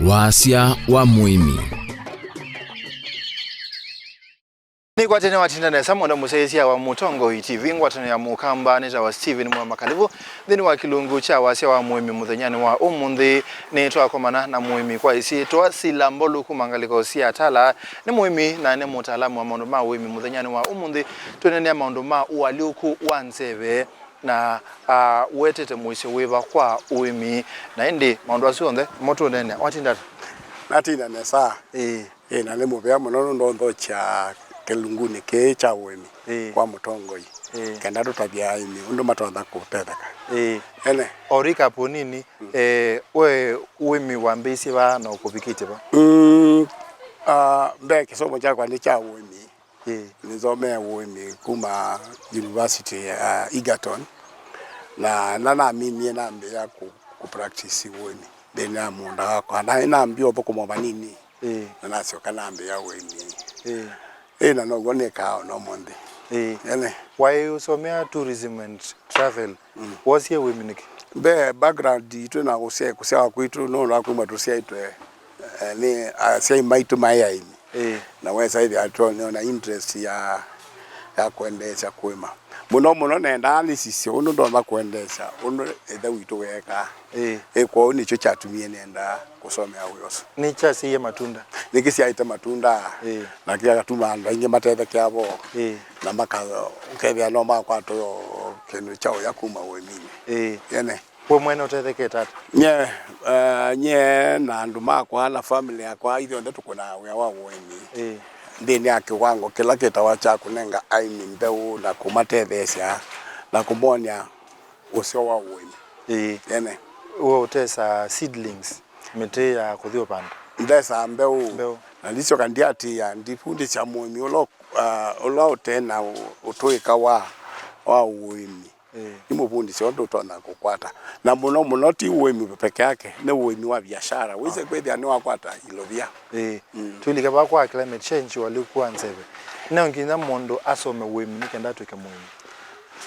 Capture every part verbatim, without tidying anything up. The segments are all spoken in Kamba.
Wasya wa mũĩmi. Nĩkwatene watinda nesa mũno mũsyaĩĩsya wa Mũtongoi T V, ngwatanĩo ya Mũkamba, nĩtawa Steven Mwema Kalivu. Nthĩnĩ wa kĩlungu kya wasya wa mũĩmi mũthenyanĩ wa ũmũnthĩ, nĩtwakomana na mũĩmi kwa ĩsyĩtwa Sila Mbolu kuma ngalĩko sya Tala. Nĩ mũĩmi na nĩ mũtaalamu wa maũndũ ma ũĩmi. Mũthenyanĩ wa ũmũnthĩ, twĩneenea maũndũ ma ũalyũku wa nzeve na awetete mũisyo wĩva kwa ũĩmi. Na ĩndĩ maũndũ asu onthe mo tũneenea, watinda ata? Natinda nesa. Ĩĩ. Ĩĩ, na nĩ mũvea mũno nũndũ nthokya kĩlungunĩ kĩĩ kya ũĩmi Ĩĩ. kwa Mũtongoi. Ĩĩ. Kenda tũtavye aĩmi ũndũ matonya kũtetheka. Ĩĩ. Ene. O recap nini, Mm. eh, we ũĩmi wambĩĩsye va na ũkũvikĩte va? Mm, ah, mbee kĩsomo kyakwa nĩ kya ũĩmi. Ĩĩ. Nĩsomee ũĩmi kuma University ya Egerton, na na naminie nambĩĩa kũ, kũ practice ũĩmi nthĩnĩ wa mũũnda wakwa. Na nambia ũthũkũma vanini, Ĩĩ. na nasyoka nambĩĩa ũĩmi. Ĩĩ. Ĩĩ, na now'o nĩkaa ona ũmũnthĩ. Ĩĩ. Ene. Waĩ ũsomea tourism and travel. Mm. Wosie ũĩmi nĩkĩ? Mbee, background itũ na kũsya-, kũsyawa kwitũ nũndũ wa kuma tũsyaĩtwe, eh, nĩ asyai maitũ maĩ aĩmi. Ĩĩ. Na wesa ĩthĩa tũneo na interest ya, ya kwendeesya kũĩma. Mũno mũno nendaa nĩsisye ũndũ ndonya kwendeesya ũndũ ĩthe witũ weekaa. Ĩĩ. Ĩ, kwoou nĩkyo kyatumie nenda kũsomea wĩa ũsu. Nĩkyasyaie matunda? Nĩkĩsyaĩte matunda. Ĩĩ. Na kĩkatuma andũ aingĩ matethekea vo. Ĩĩ. Na maka-, ũkethĩa no makwata kĩndũ kya ũya kuma ũĩminĩ. Ĩĩ. Ene. We mwene ũtethekete ata? Nye, eh, nye na andũ makwa na family yakwa, ithyonthe tũkũnaa wĩa wa ũĩmi. Ĩĩ. Nthĩnĩ ya kĩwango kĩla kĩtawa kya kũnenga aĩmi mbeũ na kũmatetheesya na kũmonĩa ũseo wa ũĩmi. Ĩĩ. Ene. We ũtesa seedlings, mĩtĩ ya kũthi ũvanda? Ndesaa mbeũ. Mbeũ. Na ndisyoka ndiatĩĩa, ndifundisya mũĩmi ũla, ah, ũla ũte na ũ-, ũtũĩka wa, wa ũĩmi. Ĩĩ. Nĩmũvundisye ũndũ ũtonya kũkwata. Na mũno mũno ti ũĩmi peke yake, nĩ ũĩmi wa biashara. Wĩse kwĩthĩa nĩwakwata ilovia. Ĩĩ. Mm. Twĩlike vaa kwa climate change, ũalyũku wa nzeve. No nginya mũndũ asome ũĩmi nĩ kenda atw'ĩke mũĩmi?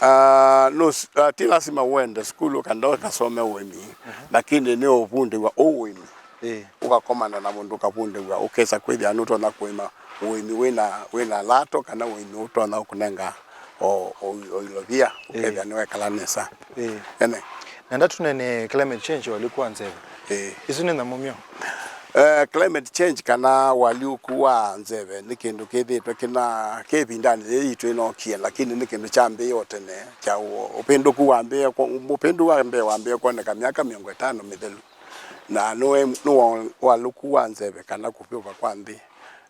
Ah, no, s-, ah, ti lasima ũende sukulu kana ũkasome ũĩmi, Mhm. lakini nĩ ũvundĩw'a ũĩmi. Ĩĩ. Ũkakomana na mũndũ ũkavundĩw'a, ũkesa kwĩthĩa nũtonya kũĩma ũĩmi wĩna, wĩna lato kana ũĩmi ũtonya kũnenga o, o, o ilovia, Ĩĩ. ũkethĩa nĩwekala nesa. Ĩĩ. Ene. Nenda tũnene climate change, ũalyũku wa nzeve. Ĩĩ. Isu nĩ nyamũ myo? Eh, climate change kana ũalyũku wa nzeve nĩ kĩndũ kĩthĩtwe kĩna, kĩ ĩvindanĩ yĩĩ yitũ ĩnokie, lakini nĩ kĩndũ kyambĩĩe o tene, kya ũ-, ũpĩndũku wambĩĩe kwa, ũpĩndũ wa mbee wambĩĩe kwoneka myaka mĩongo ĩtano mĩthelu. Na nĩwe, nĩwa ũalyũku wa nzeve kana kũvyũva kwa nthĩ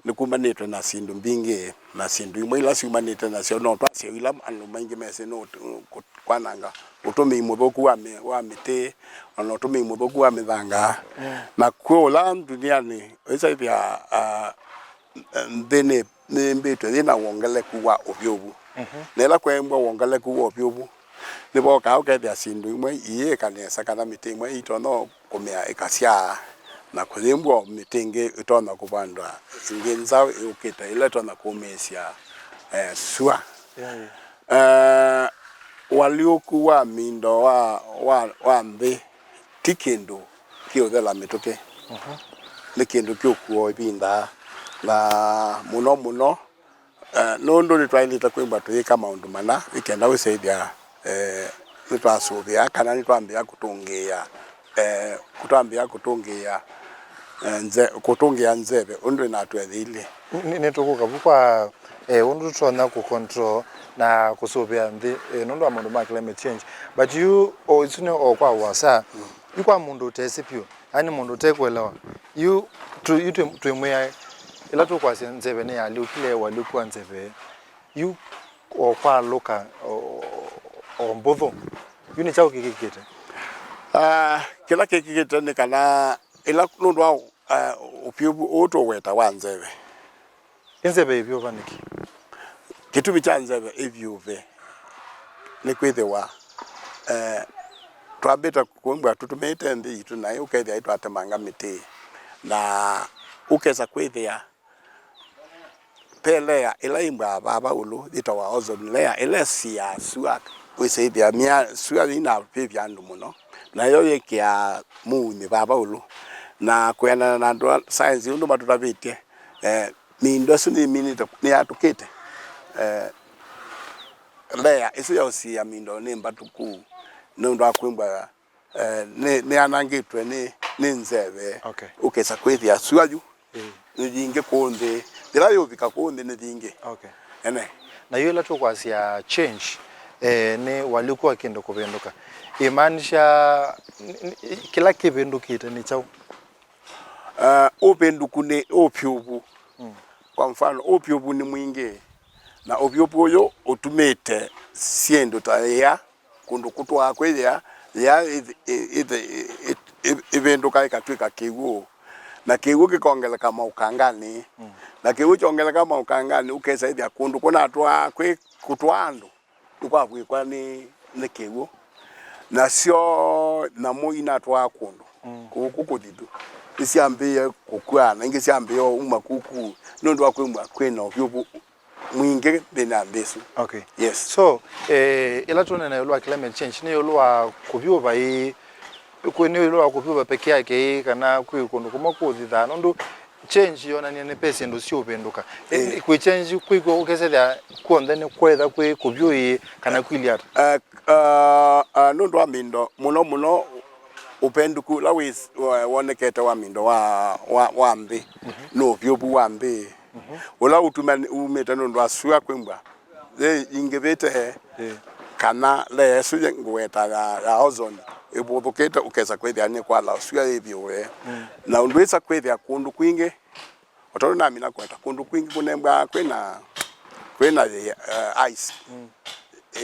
nĩkumanĩtwe na syĩndũ mbingĩ, na syĩndũ imwe ila syumanĩte nasyo no twasye ila andũ maingĩ mesĩ nĩ ũt-, kũ-, kwananga ũtũmĩi mũthũku wa mĩ-, wa mĩtĩ, ona ũtũmĩi mũthũku wa mĩthanga. Mm. Na kwĩ ũla ndunianĩ ĩsaĩthĩa, ah, nthĩ nĩ, nĩmbĩtwe yĩna wongeleku wa ũvyũvu. Mhm. Na ĩla kwembwa wongeleku wa ũvyũvu, nĩvokaa ũkethĩa syĩndũ imwe iĩka nesa kana mĩtĩ imwe itonya kũmea ĩkasyaa, na kũyĩmbwa mĩtĩ ĩngĩ ĩtonya kũvandwa ĩngĩ nzaũ ĩũkĩte, ĩla ĩtonya kũmĩĩsya, eh, sua. Yeah, yeah. Eh, ũalyũku wa mindo wa, wa, wa nthĩ ti kĩndũ kĩũthela mĩtũkĩ. Mhm. Nĩ kĩndũ kĩũkua ĩvinda, na mũno mũno Eh, nũndũ nĩtwaĩlĩte kwĩmbwa tũyĩka maũndũ mana, nĩ kenda wĩsĩthya, eh, nĩtwasũvĩa kana nĩtwambĩĩa kũtũngĩĩa, eh, kũtwambĩĩa kũtũngĩĩa, eh, nze-, kũtũngĩĩa nzeve ũndũ ĩnatweethĩilye. Nĩ, nĩtũkũka vu kwa, eh, ũndũ tũtonya kũ control na kũsũvĩa nthĩ, eh, nũndũ wa maũndũ ma climate change. But yu, o, isu nĩ o kwa wasa. Mm. Yu kwa mũndũ ũtesĩ vyũ, yaani mũndũ ũtekũelewa. Yu, tu, yu twĩ, twĩmwĩa, ĩla tũkwasya nzeve nĩyalyũkile, ũalyũku wa nzeve, yu o kwalũka, o, o mbũthũ. Yu nĩ kyaũ kĩkĩkĩte? Ah, kĩla kĩkĩkĩte nĩ kana ĩla nũndũ wa, ah, ũvyũvu ũũ tũweta wa nzeve. Ĩ nzeve ĩvyũva nĩkĩ? Kĩtumi kya nzeve ĩvyũve nĩ kwĩthĩwa, eh, twambĩte kũmbwa tũtũmĩĩte nthĩ yitũ, na ũkethĩa ĩtwatemanga mĩtĩ, na ũkesa kwĩthĩa ve layer ĩla ĩmbwaa vava ũlũ yĩtawa ozone layer, ĩla ĩsiaa sua, wĩsĩthĩa mya-, sua yĩinavĩvya andũ mũno, nayo yĩkĩaa mũunyĩ vava ũlũ, Na kwĩanana na andũ a saenzi ũndũ matũtavĩtye, eh, mĩindo ĩsu nĩminĩte, nĩyatũkĩte. Eh, layer ĩsu ya ũsiĩa mĩindo nĩ mbatũku nĩ ũndũ wa kwĩmbwa, eh, nĩ, nĩyanangĩtwe nĩ, nĩ nzeve. Okay. Ũkesa kwĩthĩa sua yu, ĩĩ, nĩ yingĩ kũũ nthĩ. Yĩla yũvika kũũ nthĩ nĩ yingĩ. Okay. Ene. Na yu ĩla tũkwasya change, eh, nĩ ũalyũku wa kĩndũ kũvĩndũka. Ĩmaanisha, n-, n-, kĩla kĩvĩndũkĩte nĩ kyaũ? Ah, ũvĩndũku nĩ ũvyũvu. Mm. Kwa mfano, ũvyũvu nĩ mwingĩ, na ũvyũvu ũyũ ũtumĩte syĩndũ ta ĩa, kũndũ kũtwaa kwĩ ĩa, ĩa ĩth-, ĩ-, ĩth-, ĩ-, ĩ-, ĩ-, ĩvĩndũka ĩkatw'ĩka kĩw'ũ, na kĩw'ũ kĩkongeleka maũkanganĩ, mm, na kĩw'ũ kyongeleka maũkanganĩ, ũkesa ĩthĩa kũndũ kũnatwaa kwĩ kũtwaa andũ nĩkwavw'ĩkwa nĩ, nĩ kĩw'ũ. Nasyo nyamũ inatwaa kũndũ, mm, kũu kũ kũthithu, nĩsyambĩĩe kũkw'a, na ingĩ syambĩĩe uma kuku nũndũ wa kwĩw'a kwĩna ũvyũvu mwingĩ nthĩnĩ wa nthĩ ĩsu. Okay. Yes. So, eh, ĩla tũneena ĩũlũ wa climate change, nĩ ĩũlũ wa kũvyũva ĩĩ, kwĩ nĩ ĩũlũ wa kũvyũva peke yake ĩĩ, kana kwĩ kũndũ kũmwe kũthithaa? Nũndũ change yonania nĩ ve syĩndũ siũvĩndũka. Ĩ, ĩĩ, kwĩ change kwĩkw'o ũkesethĩa kw'onthe nĩ kwetha kwĩ kũvyũ ĩĩ kana kwĩlye ata? Eh, ah, ah, nũndũ wa mĩindo, mũno mũno ũvĩndũku ũla wĩ-, wa-, wonekete wa mĩindo wa, wa, wa nthĩ, mhm, nĩ ũvyũvu wa nthĩ. Mhm. Ũla ũtuma-, umĩte nũndũ wa sua kwĩmbwa yĩ ingĩvĩte, ĩĩ, kana layer ĩsu ye ngũweta ya, ya ozone ĩvũthũkĩte, ũkesa kwĩthĩa nĩ kwala sua yĩthyũũe. Mm. Na ũndũ ĩsa kwĩthĩa kũndũ kwingĩ, o tondũ namina kũweta, kũndũ kwingĩ kũnembwa kwĩna, kwĩna, eh, ice. Mm.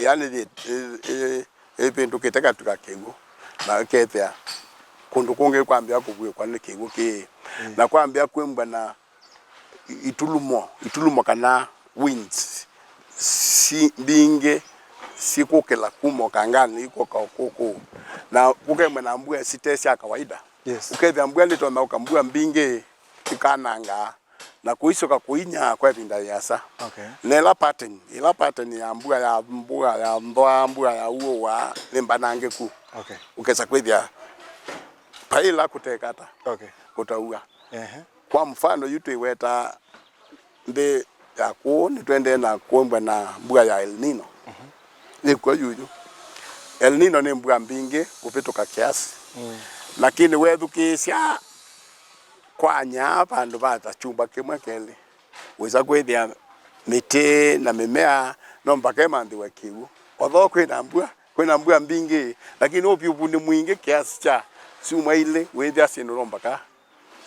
Yaani yĩ-, ĩ-, ĩ-, ĩvĩndũkĩte katw'ĩka kĩw'ũ, na ĩkethĩa kũndũ kũngĩ kwambĩa kũvw'ĩkwa nĩ kĩw'ũ kĩĩ. Mm. Na kwambĩa kwĩmbwa na itulumo, itulumo kana winds si mbingĩ sikũkĩla kuma ũkanganĩ ikũka ũkũkũ, na kũkemwe na mbua site sya kawaida. Yes. Ũkethĩa mbua nĩtonya ũka, mbua mbingĩ ikanangaa na kũisyoka kũinya kwa ĩvinda yĩasa. Okay. Na ĩla pattern, ĩla pattern ya mbua, ya mbua ya nthwaa, mbua ya uũwa nĩ mbanangĩku. Okay. Ũkesa kwĩthĩa vai ĩla kũtekata. Okay. Kũtaua. Ehe. Kwa mfano, yu twĩweta nthĩ ya kũũ nĩtũendee na kũmbwa na mbua ya El Nino. Mhm. Yĩkw'o yuyu. El Nino nĩ mbua mbingĩ kũvĩtũka kiasi. Mm. Lakini wethukĩĩsya kwanya vandũ va ta kyumwa kĩmwe kelĩ, wĩsa kwĩthĩa mĩtĩ na mĩmea no mpaka ĩmanthĩwe kĩw'ũ. Although kwĩna mbua, kwĩna mbua mbingĩ, lakini ũvyũvu nĩ mwingĩ kiasi kya syumwa ilĩ wĩthĩa syĩndũ no mpaka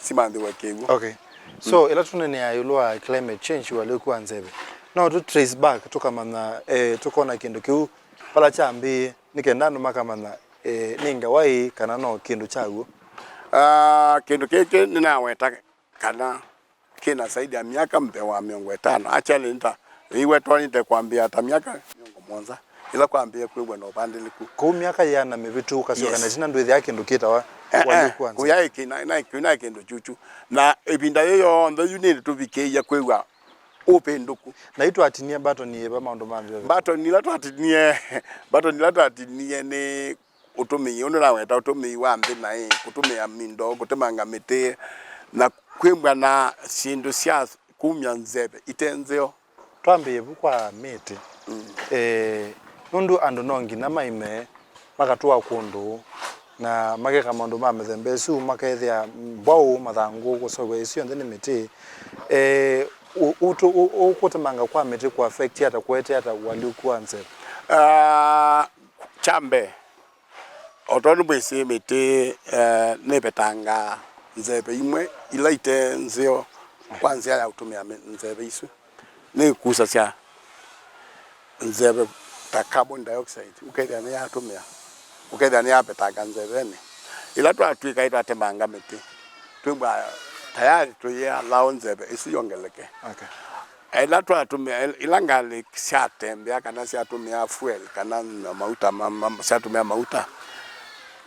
simanthĩwe kĩw'ũ. Okay. So, mm, ĩla tũneenea ĩũlũ wa climate change, ũalyũku wa nzeve, no tũ trace back, tũkamanya, eh, tũkona kĩndũ kĩu vala kyambĩĩe, nĩ kenda andũ makamanya, eh, nĩ ngewa ĩĩ kana no kĩndũ kya w'o? Ah, kĩndũ kĩkĩ nĩnaweta kana kĩna zaidi ya myaka mbee wa mĩongo ĩtano. Actually, nĩta, yĩw'a twanĩte kwambĩĩa ta myaka mĩongo mũonza, ĩla kwambĩĩe kwĩw'a na ũvandĩlĩku. Kũu myaka yĩana mĩvĩtu ũkasyoka, yes, na ĩtina ndwĩthĩa kĩndũ kĩtawa, eh, eh, ũalyũku wa nzeve? Kũyaĩ kĩna, na kĩu naĩ kĩndũ kyukyu. Na ĩvinda yĩĩ yonthe yu nĩndĩ tũvikĩĩie kwĩw'a ũvĩndũku. Na yu twatinie mbatoni yĩva maũndũ ma nzeve? Mbatoni ĩla twatinie, mbatoni ĩla twatinie nĩ ũtũmĩi, ũndũ naweta ũtũmĩi wa nthĩ naĩ, kũtũmĩa mĩndo, kũtemanga mĩtĩ, na kwĩmbwa na syĩndũ sya kumya nzeve ite nzeo. Twambĩĩe vu kwa mĩtĩ. Mm. Eh, nũndũ andũ no nginya maime, makatũa kũndũ, na makeka maũndũ ma mĩthemba ĩsu, makethĩa mbwaũ, mathangũ, kũseũvw'a, ĩsu yonthe nĩ mĩtĩ. Eh, ũ-, ũtũ-, ũ-, ũ-, kũtemanga kwa mĩtĩ kũ affect ata, kũete ata ũalyũku wa nzeve? Ah, kya mbee, o tondũ mwĩsĩ mĩtĩ, eh, nĩvetangaa nzeve imwe ila ite nzeo kwa nzĩa ya ũtũmĩa mĩ-, nzeve isu, nĩkusasya nzeve ta carbon dioxide, ũkethĩa nĩyatũmĩa, ũkethĩa nĩyavetanga nzevenĩ. Ĩla twatw'ĩka nĩtwatemanga mĩtĩ, twĩmbwa tayari tũyĩalaũ nzeve ĩsu yongeleke. Okay. Ĩla twatũmĩa, ĩla ngalĩ syatembea kana syatũmĩa fuel kana na mauta ma, ma, syatũmĩa mauta,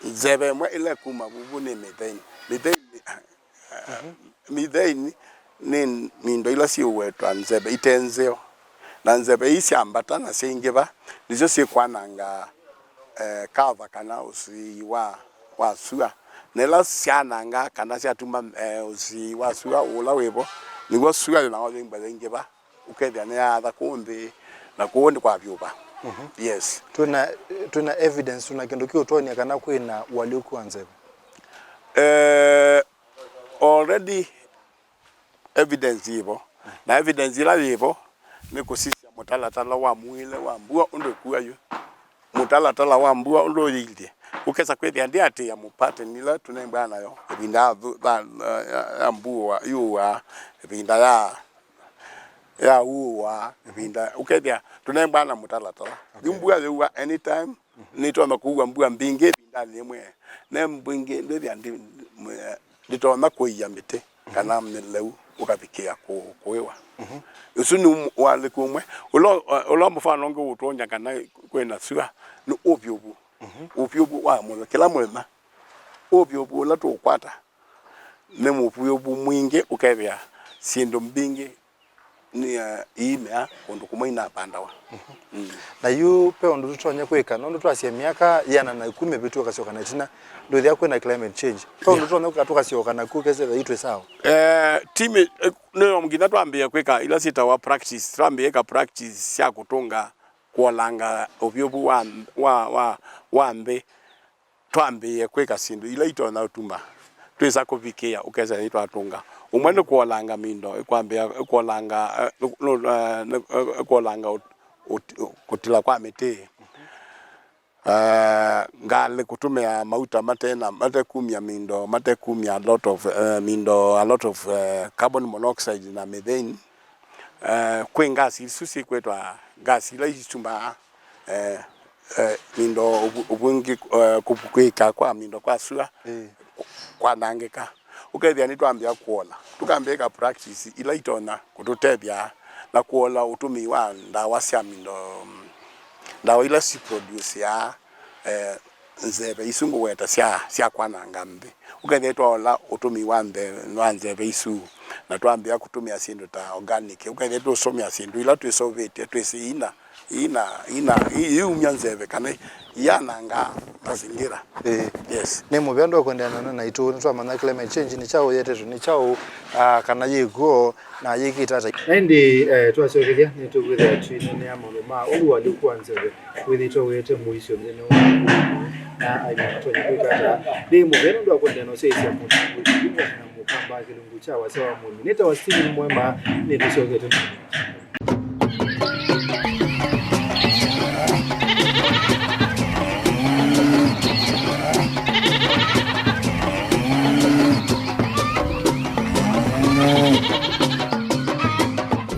nzeve ĩmwe ĩla ĩkuma vuvu nĩ methane. Methane, mhm, methane nĩ mĩndo ila syĩũwetwa nzeve ite nzeo, na nzeve ii syambata na syaingĩva, nĩsyo syĩkwananga, eh, kava kana ũsiĩi wa, wa sua, Na ĩla syananga kana syatuma, eh, ũsii wa sua ũla wĩvo, nĩw'o sua yĩnawa yĩimba yaingĩva, ũkethĩa nĩyaatha kũũ nthĩ, na kũũ nĩ kwavyũva. Mhm. Yes. Twĩna, twĩna evidence, twĩna kĩndũ kĩũtwonia kana kwĩna ũalyũku wa nzeve? Eh, already evidence yĩvo, na evidence ĩla yĩvo nĩ kũsisya mũtalatala wa mũĩle wa mbua ũndũ ĩkua yu, mũtalatala wa mbua ũndũ ũyĩilye. Ũkesa kwĩthĩa ndĩatĩĩa mũpateni ĩla tũnembaa nayo ĩvinda ya thu- tha- ya, ya mbua yũaa, ĩvinda ya, ya ũaa, ĩvinda, ũkethĩa tũnembaa na mũtalatala. Yu mbua yĩua anytime, nĩtonya kũua mbua mbingĩ ĩvindanĩ yĩmwe. Ne mbingĩ ndĩthĩa ndi- mwe- ndĩtonya kũia mĩtĩ kana mĩleu ũkavikĩa kũ- kũĩwa. Mhm. Ũsu nĩ ũm- ũalyũku ũmwe. Ũla, ũla mũfano ũngĩ ũtwony'a kana kwĩna sua nĩ ũvyũvu. Mhm. Ũvyũvu wa mũthenya, kĩla mũthenya. Ũvyũvu ũla tũũkwata nĩ mũvyũvu mwingĩ, ũkethĩa syĩndũ mbingĩ nĩ, eh, iimea kũndũ kũmwe inapandawa. Mhm. Mm. Na yu pe ũndũ tũtonya kwĩka, nũndũ twasya myaka yĩana na ĩkũmi mĩvĩtu ũkasyoka na ĩtina, ndwĩthĩa kwĩna climate change. Pe ũndũ, yeah, tũtonya kwĩka tũkasyoka naku kese thaitwe sawa? Eh, timi, eh, nĩ nginya twambĩĩe kwĩka ila syĩtawa practice, twambĩĩe ĩka practice sya kũtũnga kũolanga ũvyũvu wa, wa, wa, wa nthĩ. Twambĩĩe kwĩka syĩndũ ila itonya ũtuma twĩsa kũvikĩa ũkesa nĩtwatũnga. Ũmwe nĩ kũolanga mindo, ĩkwambĩa, ĩkũolanga, eh, nĩ, nĩ, eh, nĩ, eh, ĩkũolanga ũt- ũt- kũtila kwa mĩtĩ. Eh, ngalĩ kũtũmĩa mauta mate na, matekumya mindo, matekumya a lot of, eh, mindo, a lot of, eh, carbon monoxide na methane. Eh, kwĩ ngasi isu syĩkwĩtwa ngasi ila isumbaa, eh, eh, mindo ũvu- ũvungi, eh, kũvukwĩka kwa mindo kwa sua, ĩĩ, kwanangĩka. Ũkethĩa nĩtwambĩa kũola, tũkambĩĩka practice ila itonya kũtũtethya na kũola ũtũmĩi wa ndawa sya mindo, ndawa ila siproduceaa, eh, nzeve isu ngũweta sya, sya kwananga nthĩ. Ũkethĩa twaola ũtũmĩi wa nze- wa nzeve isu, na twambĩa kũtũmĩa syĩndũ ta organic, ũkethĩa tũsũmĩa syĩndũ ila twĩseũvĩtye, twĩsĩ ina, ina, ina, i- iumya nzeve kana iananga mazingira. Ĩĩ. Yes. Nĩ mũvea ndwa kũendeana naitũ, nĩtwamanya climate change nĩ kyaũ, yetetwe nĩ kyaũ, ah, kana yĩkw'o, na yĩkĩte ata. Na ĩndĩ, eh, twasyokethya, nĩtũkwĩthĩa twĩneenea maũndũ ma ũu ũalyũku wa nzeve wĩthĩĩtwe ũete mũisyo nthĩnĩ wa ũiiti, na aĩmi matonya kwĩka ata? Nĩ mũvea nũndũ wa kũendeea na ũsyaĩĩsya mũtambũĩki na mũkamba kĩlungu kya wasya wa mũĩmi. Nĩtawa Stephen Mwema, nĩtũsyokete.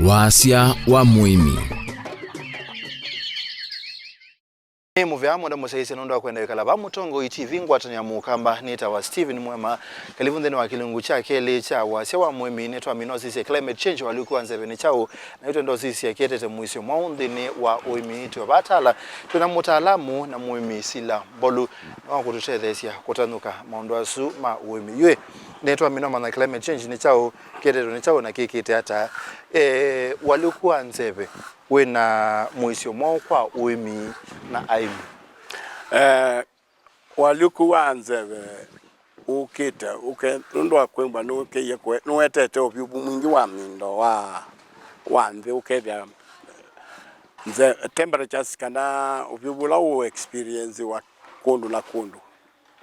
Wasya wa mũĩmi. Nĩ mũvea mũno mũsyaĩĩsya nũndũ wa kwenda wĩkala vaa Mũtongoi T V ngwatanĩo ya Mũkamba. Nĩtawa Stephen Mwema. Kalivu nthĩnĩ wa kĩlungu kya kelĩ kya wasya wa mũĩmi. Nĩtwamina ũsisye climate change, ũalyũku wa nzeve nĩ kyaũ, na yu twenda ũsisya kĩetete mũisyo mwaũ nthĩnĩ wa ũĩmi. Twĩ vaa Tala, twĩna mũtaalamu na mũĩmi Sila Mbolu, no kũtũtetheesya kũtanũka maũndũ asu ma ũĩmi. Yu nĩtwamina ũmanya climate change nĩ kyaũ, kĩetetwe nĩ kyaũ, na kĩkĩte ata, eh, ũalyũku wa nzeve wĩna mũisyo mwaũ kwa ũĩmi na aĩmi? Eh, ũalyũku wa nzeve ũkĩte, ũke- nũndũ wa kwĩw'a nũkĩie kũe- nũetete ũvyũvu mwingĩ wa mindo wa, wa nthĩ, ũkethĩa nze- temperatures kana ũvyũvu ũla ũ experience wa kũndũ na kũndũ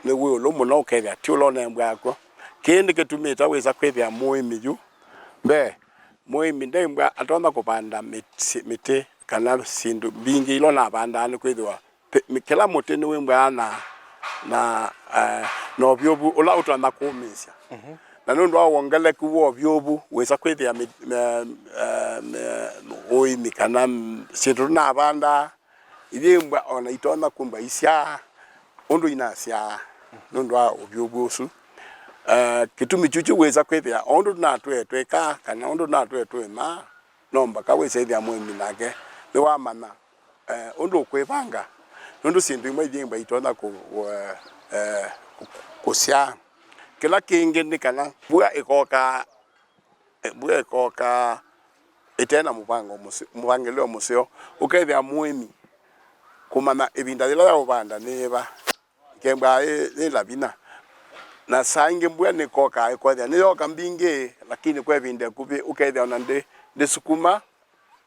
nĩ wĩ ĩũlũ mũno, ũkethĩa ti ũla ũnembwaa kw'o. Kĩĩ nĩkĩtumĩte wĩsa kwĩthĩa mũĩmi yu mbee, mũĩmi ndembwa atonya kũvanda mĩtĩ, mĩtĩ kana syĩndũ mbingĩ ila ũnavandaa, nĩkwĩthĩwa pe- mĩ- kĩla mũtĩ nĩwĩmbwaa na, na, eh, na ũvyũvu ũla ũtonya kũũmĩĩsya. Mhm. Na nũndũ wa wongeleku wa ũvyũvu, wĩsa kwĩthĩa mĩ- mĩ- eh, mĩ- ũĩmi kana m- syĩndũ tũnavandaa iyĩmbwa ona itonya kũmba isyaa ũndũ inasyaa nũndũ wa ũvyũvu ũsu. Eh, kĩtumi kyu kĩwĩsa kwĩthĩa o ũndũ tũnatwĩe twĩka kana ũndũ tũnatwĩe tũĩma, no mbaka wĩsa ĩthĩa mũĩmi nake nĩwamanya, eh, ũndũ ũkwĩvanga, nũndũ syĩndũ imwe iyĩmbwa itonya kũ- kũ- eh, eh, kũ- kũsyaa. Kĩla kĩngĩ nĩ kana mbua ĩkokaa, eh, mbua ĩkokaa ĩte na mũvango mũseo, mũvangĩlĩo mũseo, ũkethĩa mũĩmi kũmanya ĩvinda yĩla ya ũvanda nĩ yĩva. Ĩkembwa yĩ- yĩ lavina. Na saa ingĩ mbua nĩkokaa, ĩkethĩa nĩyoka mbingĩ, lakini kwa ĩvinda ĩkuvĩ ũkethĩa ona ndĩ, ndĩsukuma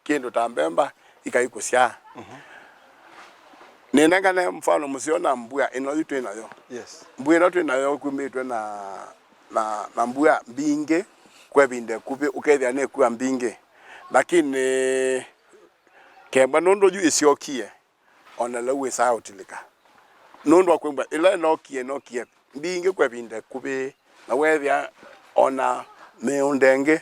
kĩndũ ta mbemba ikai kũsyaa. Mhm. Nĩnengane mfano mũseo na mbua ĩno yu twĩ nayo. Yes. Mbua ĩno twĩ nayo kumĩtwe na, na, na mbua mbingĩ kwa ĩvinda ĩkuvĩ, ũkethĩa nĩkua mbingĩ. Lakini kemba nũndũ yu ĩsyokie, ona lĩu wĩsaa ũtilĩka. Nũndũ wa kwĩw'a ĩla ĩnokie, ĩnokie mbingĩ kwa ĩvinda ĩkuvĩ, na weethĩa ona mĩũnda ĩngĩ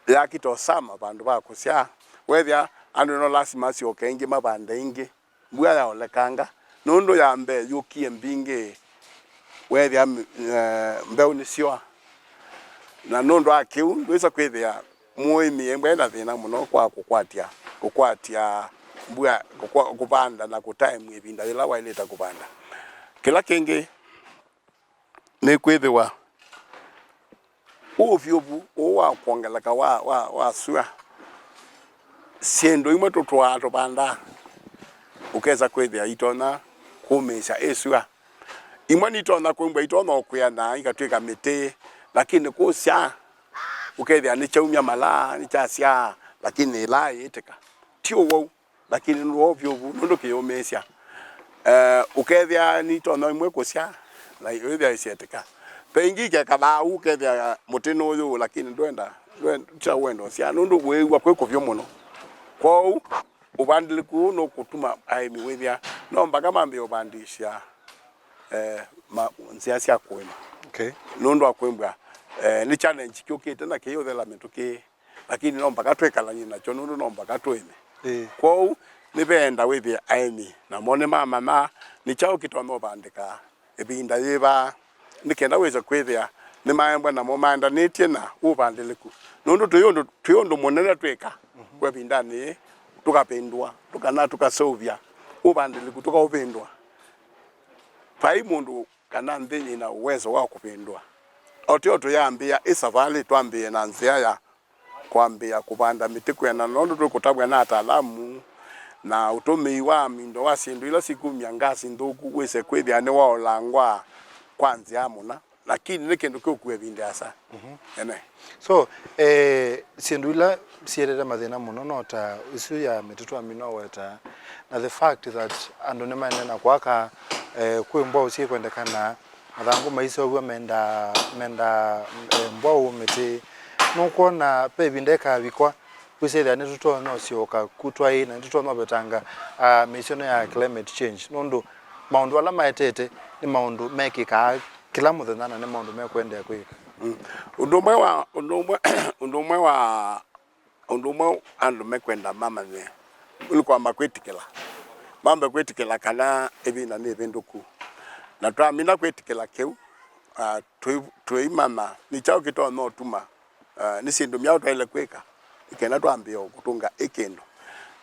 yakita ũsama vandũ va kũsyaa, weethĩa andũ no lasima masyoke ĩngĩ mavande ĩngĩ. Mbua yaolekanga, nũndũ ya mbee yũkie mbingĩ, weethĩa mĩ-, eh, mbeũ nĩsyoa. Na nũndũ wa kĩu, ndwĩsa kwĩthĩa mũĩmi embwa ena thĩna mũno kwa kũkwatya, kũkwatya mbua, kũkwa-, kũvanda na kũtaimu ĩvinda yĩla waĩlĩte kũvanda. Kĩla kĩngĩ nĩ kwĩthĩwa ũvyũvu ũũ wa kwongeleka wa, wa, wa sua, syĩndũ imwe tũtũaa tũvandaa, ũkesa kwĩthĩa itonya kũmĩĩsya ĩ sua. Imwe nitonya kwĩw'a itonya ũkwĩa na ikatw'ĩka mĩtĩ, lakini kũsya ũkethĩa nĩkyaumya malaa, nĩkyasyaa, lakini ĩlaa ĩĩtĩka. Ti ũwau, lakini nũndũ wa ũvyũvu, nũndũ kĩyũmĩĩsya. Eh, ũkethĩa nitonya imwe kũsya, na wĩthĩa ĩsyetĩka. Ve ingĩ ikekathaa ũu, ũkethĩa mũtĩ nũyũ, lakini ndwenda, ndwenda, ti wenda ũsyaa, nũndũ wĩĩw'a kwĩ kũvyũ mũno. Kwoou, ũvandĩlĩku ũũ nũkũtuma aĩmi wĩthĩa no mbaka mambĩe ũvandĩĩsya, eh, ma, nzĩa sya kũĩma. Okay. Nũndũ wa kwĩw'a, eh, nĩ challenge kyũkĩte na kĩyĩũthela mĩtũkĩ, lakini no mbaka twĩkalany'e nakyo nũndũ no mbaka tũĩme. Ĩĩ. Kwoou, nĩveenda wĩthĩe aĩmi namo nĩmamanya nĩ kyaũ kĩtonya ũvandĩka ĩvinda yĩva, nĩ kenda wĩse kwĩthĩa nĩmaembwa namo maendanĩtye na ũvandĩlĩku. Nũndũ twĩ ũndũ, twĩ ũndũ mũnene twĩka kwa ĩvindanĩ yĩĩ, tũkavĩndũa, tũkana tũkaseũvya ũvandĩlĩku, tũkaũvĩndũa. Vai mũndũ kana nthĩ yĩna ũwezo wa kũvĩndũa. O teo tũyambĩĩa ĩ savalĩ, twambĩĩe na nzĩa ya kwambĩĩa kũvanda mĩtĩ kwĩanana na ũndũ tũkũtavw'a na ataalamu, na ũtũmĩi wa mindo wa syĩndũ ila sikumya ngasi nthũku wĩse kwĩthĩa nĩwaolangwa kwa nzĩa ya mũna, lakini nĩ kĩndũ kĩũkua ĩvinda ĩasa. Mhm. Ene. So, eh, syĩndũ ila sietete mathĩna mũno no ta isu ya mĩtĩ twamina ũweta, na the fact that andũ nĩmaendee na kwaka, eh, kwĩ mbwaũ syĩkwendekana, mathangũ maiseũvw'a menda, menda, eh, mbwaũ mĩtĩ. Nũkwona ve ĩvinda ĩkavikwa, wĩsĩthĩa nĩtũtonya ũsyoka ku twaĩ, na nĩtũtonya ũvetanga, ah, mĩsyano ya climate change, nũndũ maũndũ ala maetete nĩ maũndũ mekĩkaa kĩla mũthenya, na nĩ maũndũ mekũendeea kwĩka. Mm. Ũndũ ũmwe wa, ũndũ ũmwe, ũndũ ũmwe wa, ũndũ ũmwe andũ mekwenda mamanye nĩ kwamba kwĩtĩkĩla, mambe kwĩtĩkĩla kana ĩvinda nĩ ĩvĩndũku. Na twamina kwĩtĩkĩla kĩu, ah, tũi-, tũimanya nĩ kyaũ kĩtonya ũtuma, ah, nĩ syĩndũ myaũ twaĩle kwĩka nĩ kenda twambĩĩe kũtũnga ĩ kĩndũ.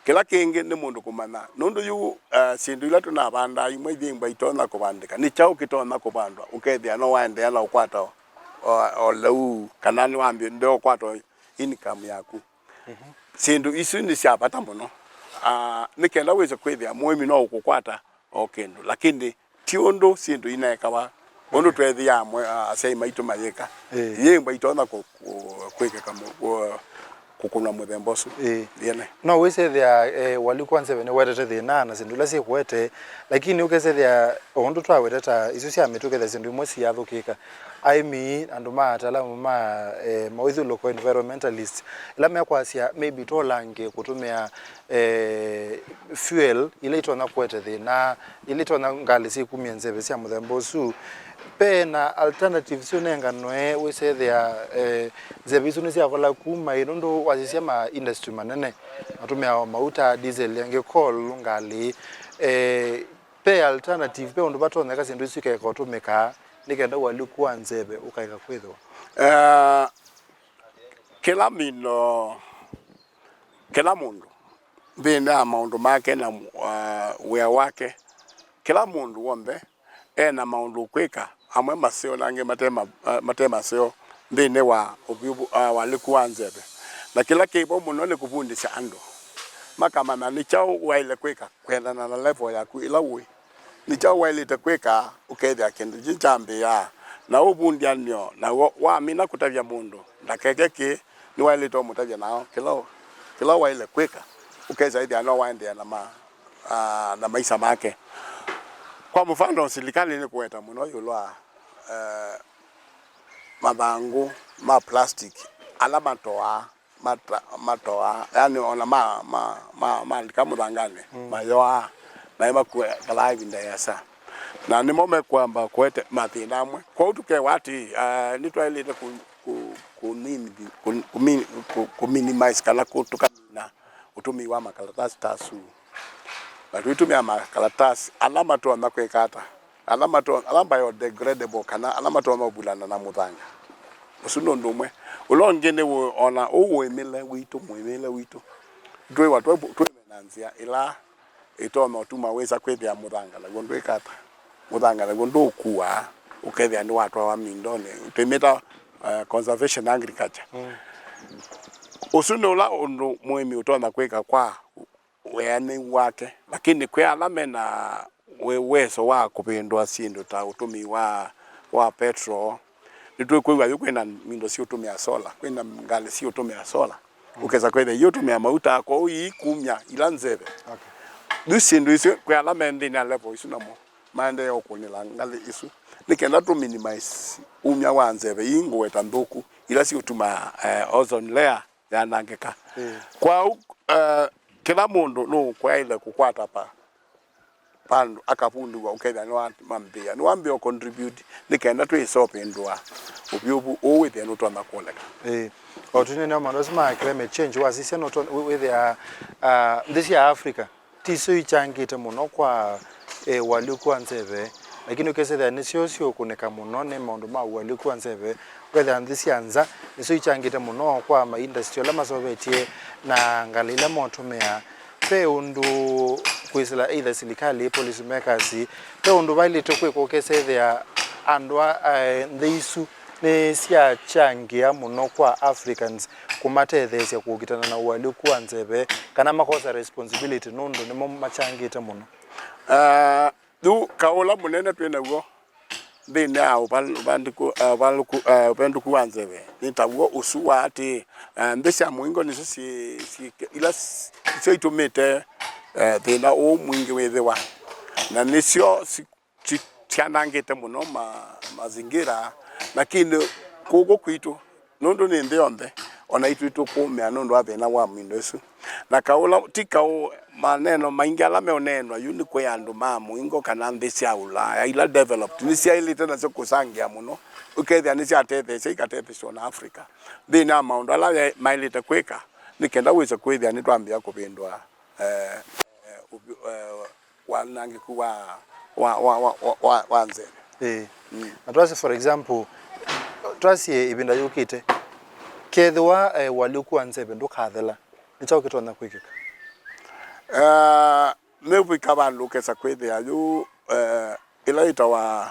Kĩla kĩngĩ nĩ mũndũ kũmanya, nũndũ yu, ah, syĩndũ ila tũnavandaa imwe ithingwa itonya kũvandĩka, nĩ kyaũ kĩtonya kũvandwa ũkethĩa no waendeea na ũkwata o, o, o lĩu, kana nĩwambĩĩe ndeũkwata o income yaku. Mhm. Syĩndũ isu nĩ sya vata mũno. Ah, nĩ kenda wĩse kwĩthĩa mũĩmi no ũkũkwata o kĩndũ, lakini ti ũndũ syĩndũ inaekawa, ũndũ, okay, tweethĩaa amwe, ah, asyai maitũ mayĩka. Ĩĩ. Yĩngwa itonya kũ-, kũ-, kwĩkĩka mũ-, kũ-, kũkũnwa mũthemba ũsu. Ĩĩ. Yene. No wĩsethĩa, eh, Waliku wa Nzeve nĩwetete thĩna na syĩndũ ila syĩkũete, lakini ũkesethĩa o ũndũ twaweteta isu sya mĩtĩ, ũkethĩa syĩndũ imwe siyathũkĩka. Aĩmi, andũ ma ataalamu ma, eh, mawĩthyũlũko, environmentalist, ĩla mekwasya maybe twolange kũtũmĩa, eh, fuel ila itonya kũete thĩna, ila itonya ngalĩ syĩkumya nzeve sya mũthemba ũsu. Ve na alternative syũnenganwe, wĩsethĩa, eh, nzeve isu nĩsyavola kuma ĩ, nũndũ wasisya ma industry manene matũmĩaa o mauta, diesel, angĩ coal, ngalĩ, eh, Ve alternative, ve ũndũ vatonyeka syĩndũ isu ikeka ũtũmĩka nĩ kenda Waliku wa Nzeve ũkaeka kwĩthĩwa? Eh, kĩla mino, kĩla mũndũ nthĩnĩ wa maũndũ make na, uh, wĩa wake, kĩla mũndũ w'onthe e na maũndũ ũkwĩka, amwe maseo na angĩ mate ma-, uh, mate maseo nthĩnĩ wa ũvyũ, uh, Waliku wa Nzeve. Na kĩla kĩ vo mũno nĩ kũvundĩsya andũ makamanya nĩ kyaũ waĩle kwĩka kwĩanana na level yaku ĩla ũĩ. Nĩ kyaũ waĩlĩte kwĩka ũkethĩa kĩndũ kĩĩ kyambĩĩa Na ũvundĩanĩo naw'o wamina kũtavya mũndũ ndakeke kĩĩ, nĩwaĩlĩte ũmũtavya nao kĩla, kĩla waĩle kwĩka, ũkesa ĩthĩa no waendeea na, ma, ah, na maisa make. Kwa mũvano, silikalĩ nĩkũweta mũno ĩũlũ wa, eh, mathangũ ma plastic ala matoaa mata-, matoaa, yani ona ma, ma, ma, malika mũthanganĩ, mm, mayoaa, na nĩmakalaa ĩvinda ĩasa. Na nĩmo mekwamba kũete mathĩna amwe. Kwoou tũkewa atĩ, ah, nĩtwaĩlĩte kũ, kũ, kũnini-, kũ, kũmi-, kũ, kũminimize kana kũ, tũkamina ũtũmĩi wa makalatasi ta asu. Na tũitũmĩa makalatasi ala matonya kwĩka ata? Ala mato-, ala biodegradable, kana ala matonya ũvulana na mũthanga. Ũsu nĩ ũndũ ũmwe. Ũla ũngĩ nĩ wũ-, ona ũu ũĩmĩle witũ, mũĩmĩle witũ, twĩwa twĩ, twĩ na nzĩa ĩla ĩtonya ũtuma wĩsa kwĩthĩa mũthanga naw'o ndwĩka ata? Mũthanga naw'o ndũkuaa, ũkethĩa nĩwatwawa mindonĩ. Twĩmĩta, eh, conservation agriculture. Mm. Ũsu nĩ ũla ũndũ mũĩmi ũtonya kwĩka kwa wĩanĩu wake, lakini kwĩ ala mena we-, weso wa kũvĩndũa syĩndũ ta ũtũmĩi wa, wa petrol. Nĩtwĩkwĩw'a yu kwĩna indo siũtũmĩa solar, kwĩna ngalĩ siũtũmĩa solar. Mm. Ũkesa kwĩthĩa iũtũmĩa mauta, kwoou iikumya ila nzeve. Okay. Yu syĩndũ isu, kwĩ ala me nthĩnĩ ya level isu namo maendee ũkũnĩla ngalĩ isu, nĩ kenda tũ minimize umya wa nzeve ii ngũweta nthũku, ila siũtuma, eh, ozone layer yanangĩka. Mm. Kwoou, eh, kĩla mũndũ nũkwaĩle kũkwata pa, pandũ akavundĩw'a, ũkethĩa nĩwamambĩĩa, nĩwambĩĩa contribute nĩ kenda twĩsa ũvĩndũa ũvyũvu ũũ wĩthĩe nũtonya kwoneka. Ĩĩ. O tũineenea maũndũ asu ma climate change, wasisya nũtonya wĩthĩa, ah, nthĩ sya Africa ti syo ikyangĩte mũno kwa, eh, ũalyũku wa nzeve, lakini ũkesethĩa nĩsyo siũkũnĩka mũno nĩ maũndũ ma ũalyũku wa nzeve. Ũkethĩa nthĩ sya nza nĩsyo ikyangĩte mũno kwa ma industry ala maseũvĩtye na ngalĩ ila motũmĩaa. Ve ũndũ kwĩsĩla either silikalĩ, policy makers, ve ũndũ vaĩlĩte kwĩkwa ũkesethĩa andũ a, eh, nthĩ isu nĩsyakyangĩa mũno kwa Africans kũmatetheesya kũkitana na ũalyũku wa nzeve, kana makosa responsibility nũndũ nĩmo makyangĩte mũno? Ah, yu kaũ ũla mũnene twĩ naw'o nthĩnĩ wa ũval-, ũvandĩku, eh, ũvalũku, eh, ũvendũku wa nzeve nĩ taw'o ũsu wa atĩ, eh, nthĩ sya mũingo nĩsyo syĩ, syĩ, ila s-, nĩsyo itũmĩte, eh, thĩna ũũ mwingĩ wĩthĩwa, na nĩsyo si-, si-, syanangĩte mũno ma-, mazingira, lakini kũkũ kwitũ, nũndũ nĩ nthĩ yonthe, o naitũ nĩtũkũũmĩa nũndũ wa thĩna wa mĩndo ĩsu. Na kaũ ũla, ti kaũ, maneno maingĩ ala meũneenwa yu nĩ kwĩ andũ ma mũingo kana nthĩ sya Ulaya ila developed nĩsyaĩlĩte nasyo kũsangĩa mũno, ũkethĩa nĩsyatetheesya, ikatetheesya o na Africa nthĩnĩ wa maũndũ ala ya-, maĩlĩte kwĩka nĩ kenda wĩse kwĩthĩa nĩtwambĩĩa kũvĩndũa, eh, eh, ũvyũ-, eh, wanangĩku wa, wa, wa, wa, wa, wa, wa nzeve. Ĩĩ. Mm. Na twasye, for example, twasye ĩvinda yũkĩte, kethĩwa, eh, ũalyũku wa nzeve ndũkathela, nĩ kyaũ kĩtonya kwĩkĩka? Eh, nĩvika vandũ ũkesa kwĩthĩa yu, eh, ĩla yĩtawa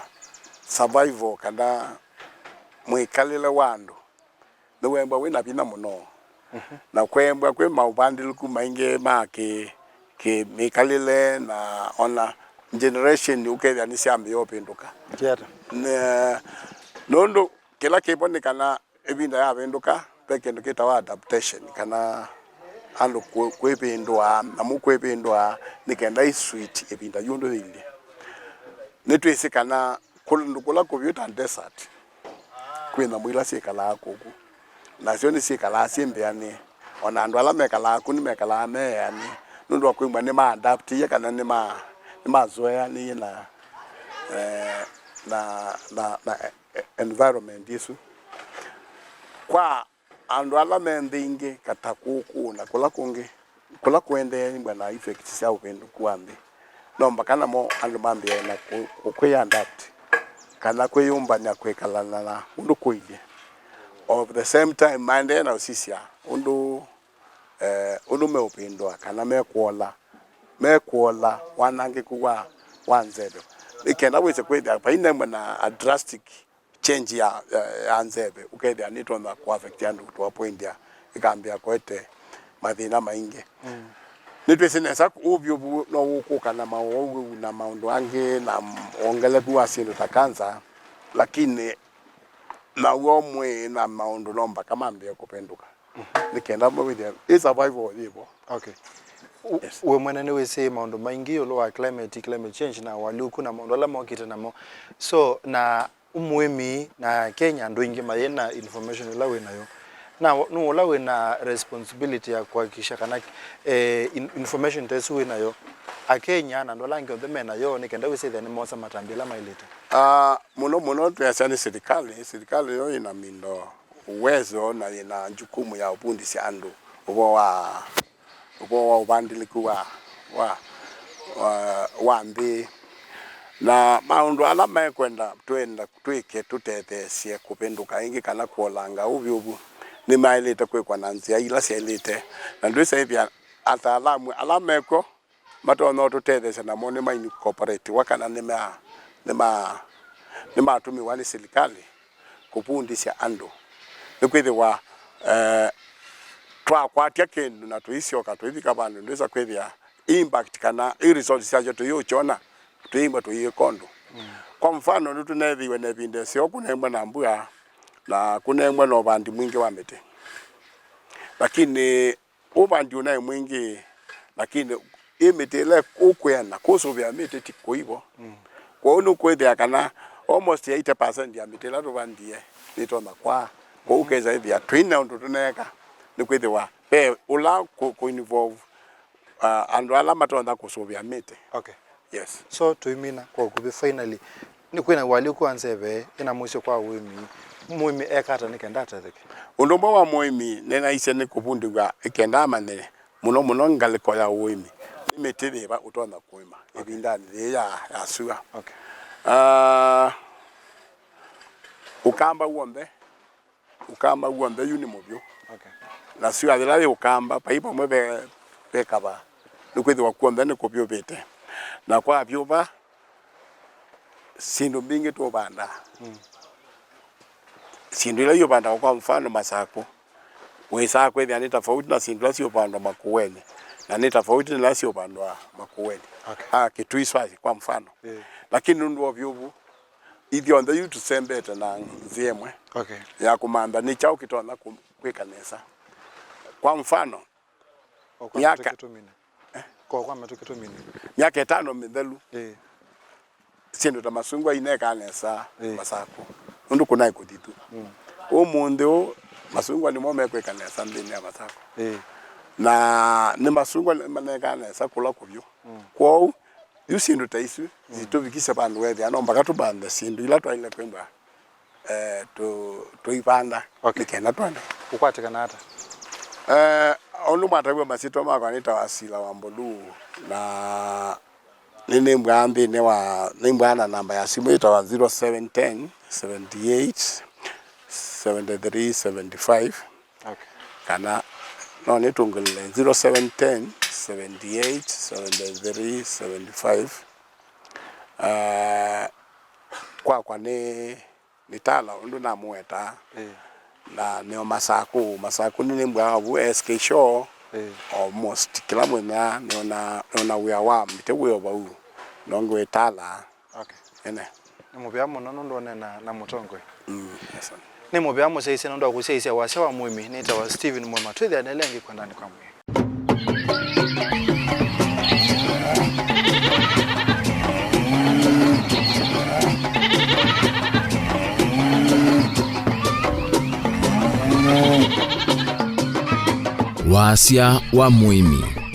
survival kana mwĩkalĩle wa andũ nĩweembwa wĩ na vinya mũno. Mhm. Na kweembwa kwĩ maũvandĩlũku maingĩ ma kĩ, kĩ mĩkalĩle na ona generation ũkethĩa nĩsyambĩĩa ũvĩndũka. Nĩ ata? Ne-, nũndũ kĩla kĩvo nĩ kana ĩvinda yavĩndũka, ve kĩndũ kĩtawa adaptation, kana andũ kwĩ-, kwĩvĩndũa, nyamũ kwĩvĩndũa, nĩ kenda ĩ suit ĩvinda yu ũndũ yĩilye. Nĩtwĩsĩ kana kũndũ kũla kũvyũ ta desert, kwĩ nyamũ ila syĩkalaa kũku, nasyo nĩsyĩkalaa syĩ mbĩanĩe. O na andũ ala mekalaa ku nĩmekalaa me eanĩe, nũndũ wa kwĩw'a nĩma-adaptĩie kana nĩma-, nĩmazoeanĩie na, eh, na, na, na, eh, environment ĩsu. Kwa andũ ala me nthĩ ingĩ, kata kũkũ na kũla kũngĩ, kũla kũendee mbwa na effects sya ũvĩndũku wa nthĩ, no mpaka namo andũ mambĩĩe na kũ-, kũ-, kwĩ-adapt, kana kwĩyũmbany'a kwĩkalana na ũndũ kũilye. Of the same time, maendee na ũsisya ũndũ, eh, ũndũ meũvĩndũa kana mekũola, mekũola wanangĩku wa, wa nzeve. Nĩ kenda wĩse kwĩthĩa vai nembwe na a drastic change ya, ya, ya nzeve, ũkethĩa nĩtonya kũ-affect andũ to a point ya ĩkambĩĩa kũete mathĩna maingĩ. Mm. Nĩtwĩsĩ nesa ũvyũvu no ũkũka na maũwau na maũndũ angĩ na wongeleku wa syĩndũ ta cancer, lakini naw'o mwĩĩ na maũndũ no mpaka mambĩe kũvĩndũka. Nĩ kenda mawĩthĩa ĩ survival yĩvo. Okay. U- Yes. We mwene nĩwĩsĩ maũndũ maingĩ ĩũlũ wa climate, climate change na ũalyũku na maũndũ ala mokĩte namo. So na mũĩmi na Kenya andũ aingĩ mayĩ na information ĩla wĩ nayo. Na nũ ũla wĩ na responsibility ya kuhakikisha kana eh, in- information ta ĩsu wĩ nayo Akenya na andũ ala angĩ onthe me nayo nĩ kenda wĩsĩthĩa nĩmosa matambya ala maĩlĩte? Ah, mũno mũno twĩasya nĩ silikalĩ. Silikalĩ yo ĩna mindo uwezo na yĩna jukumu ya ũvundĩsya andũ ũvoo wa ũvoo wa ũvandĩlĩku wa, wa, wa, wa nthĩ. Na maũndũ ala mekwenda twenda twĩke tũtetheesye kũvĩndũka ĩngĩ kana kũolanga ũvyũvu, nĩmaĩlĩte kwĩkwa na nzĩa ila syaĩlĩte. Na ndwĩsa ĩthĩa ataalamu ala mekw'o matonya ũtũtetheesya namo nĩmaincorporatiwa kana nĩma, nĩma, nĩmatũmĩwa nĩ silikalĩ kũvundĩsya andũ. Nĩkwĩthĩwa eh, twakwatya kĩndũ na tũisyoka tũivika vandũ ndwĩsa kwĩthĩa impact kana i result syakyo tũiũkyona tũiĩmba tũiĩka ũndũ. Kwa mfano nĩtũneethĩiwe na ĩvinda ĩseo kũnengwa na mbua na kũnengwa na ũvandi mwingĩ wa mĩtĩ, lakini ũvandi ũnaĩ mwingĩ, lakini ĩ mĩtĩ ĩla ũkwĩana kũsũvĩa mĩtĩ ti kũivo. Kwoou nũkwĩthĩa kana almost eighty percent ya mĩtĩ ĩla tũvandie nĩtonya kwaa. Kwoou kesa ĩthĩa twĩna ũndũ tũneeka nĩkwĩthĩwa ve ũla kũ, kũ involve uh, andũ ala matonya kũsũvĩa mĩtĩ. Okay. Yes. So tũimina kwa ũkuvĩ finally, nĩ kwĩna ũalyũku wa nzeve ĩna mũisyo kwa ũĩmi, mũĩmi eka ata nĩ kenda atetheke? Ũndũ ũmwe wa mũĩmi nĩnaisye nĩ kũvundĩw'a ĩkenda amanye mũno mũno ngalĩko ya ũĩmi nĩ mĩtĩ yĩva ũtonya kũĩma ĩvindanĩ yĩĩ ya, ya sua. Okay. Uh, ũkamba w'onthe Ũkamba w'onthe yu nĩ mũvyũ. Okay. Na syũa yĩla yĩ ũkamba, vai vamwe ve, ve kava. Nĩkwĩthĩwa kw'onthe nĩkũvyũvĩte. Na kwavyũva, syĩndũ mbingĩ tũvandaa. Mm. Syĩndũ ila iũvandawa, kwa mfano, masakũ. Wĩsaa kwĩthĩa nĩ tofauti na syĩndũ ila siũvandwa makũenĩ. Na nĩ tofauti na ila siũvandwa makũenĩ. Okay. Ah, kĩtui swasi, kwa mfano. Yeah. Lakini nũndũ wa ũvyũvu, ithyonthe yu tũsembete na nzĩa ĩmwe. Okay. Ya kũmantha nĩ kyaũ kĩtonya kũ- kwĩka nesa. Kwa mfano, o kwa myaka- mĩtũkĩ tũmine. Ko kwa mĩtũkĩ tũmine. Myaka ĩtano mĩthelu, ĩĩ, syĩndũ ta masungwa inekaa nesa, ĩĩ, Masakũ, nũndũ kũnaĩ kũthitu. Mm. Ũmũnthĩ ũũ masungwa nĩmo mekwĩka nesa nthĩnĩ ya Masakũ. Ĩĩ. Na nĩ masungwa manekaa nesa kũla kũvyũ. Mm. Kwoou yu syĩndũ ta isu, mm, situvikisye vandũ wethĩa no mpaka tũmanthe syĩndũ ila twaĩle kwĩmbwa, eh, tũ- tũivanda. Okay. Nĩ kenda twende. Ũkwatĩkana ata? Eh, ũndũ mwatavw'a masyĩtwa makwa nĩtawa Sila wa Mbolu, na nĩnĩmbwaa nthĩnĩ wa, nĩmbwaa na namba ya simũ yĩtawa zero seven ten, seventy eight, seventy three, seventy five. Okay. Kana no nĩtũngĩlĩle zero seven ten, seventy eight, seventy three, seventy five. Ah, kwakwa nĩ, nĩ Tala ũndũ namũwetaa. Ĩĩ. Na nĩo Masakũ, Masakũ nĩ nĩmbwaa ovu S K Show. Ĩĩ. Almost kĩla mũthenya nĩona, nĩona wĩa wa mĩtĩ wĩ o vau. Nongwĩ Tala. Okay. Ene. Nĩ mũvea mũno nũndũ ũneena na mũtongoi. Mm, yes, sir. Nĩ mũvea mũsyaĩĩsya nũndũ wa kũsyaĩĩsya wasya wa mũĩmi. Nĩtawa Steven Mwema. Twĩthĩanĩle ĩngĩ kwendanĩ kwa mwĩĩ. Wasya wa mũĩmi.